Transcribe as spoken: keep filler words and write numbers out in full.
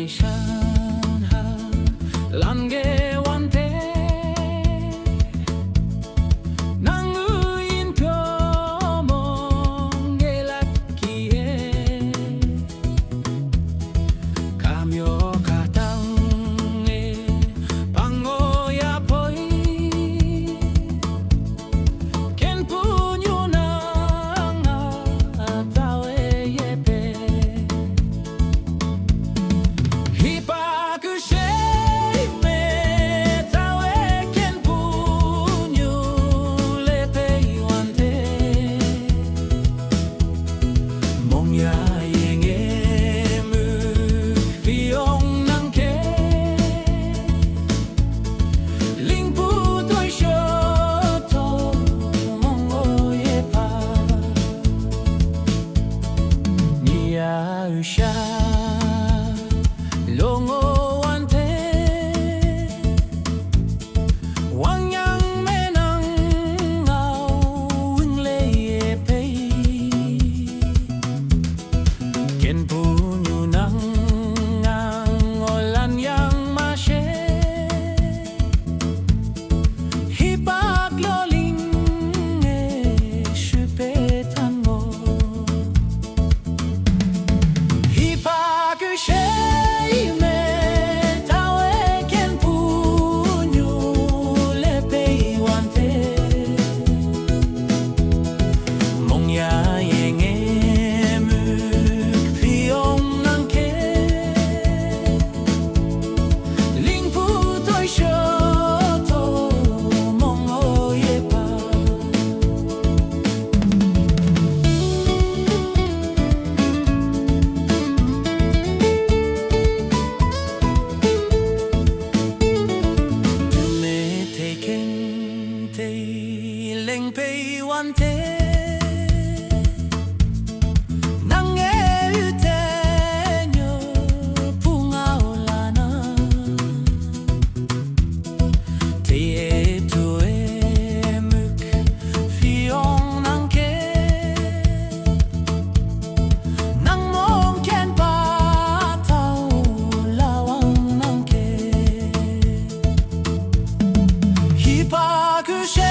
Shanha lange wante nangu in pyo monge lakie kamyo katange pango ya poi ken punyu nanga tawe yepe. Hipakushe me tawe ken punyu lepe iwante. Mongya yenge mu fiong nangke. Lingpu toi shoto mongo yepa. Nia usha longo wante. Wangyang menang ngau wing le ye pei. Ken punyu nang ngang olan yang mashe. Hipak loling e shupe tango. Hipakushe me tawe ken punyu lepe iwante. Mongya yenge mu fiong nangke. Lingpu toi shoto mongo yepa. Tume teiken tei lengpei wante. Nange utenyo punga olana. Te e tu e muk fiong nangke. Nang mong ken patau lawang nangke. Hipakushe